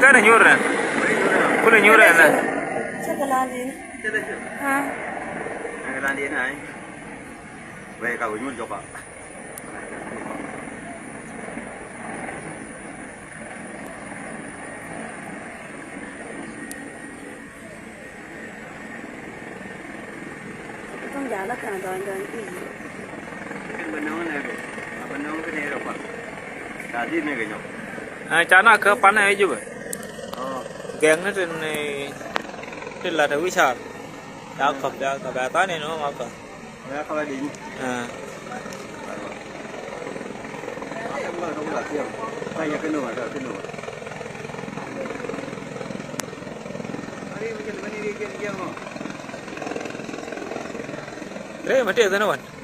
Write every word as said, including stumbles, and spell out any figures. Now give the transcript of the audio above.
Kɛn a nyuur ɛn. Kulɛ nyuur ɛn. Ɛ, ca na kä panɛ Jubɛ. Gɛŋni tin, eh, tin lat ɛ wi̱car. Ya kɔp, ya kɔp, ya tha̱a̱n in ɣöö ŋɔp kɔp. Ɛ. Rɛy ma tëë thi̱n ɛ wän.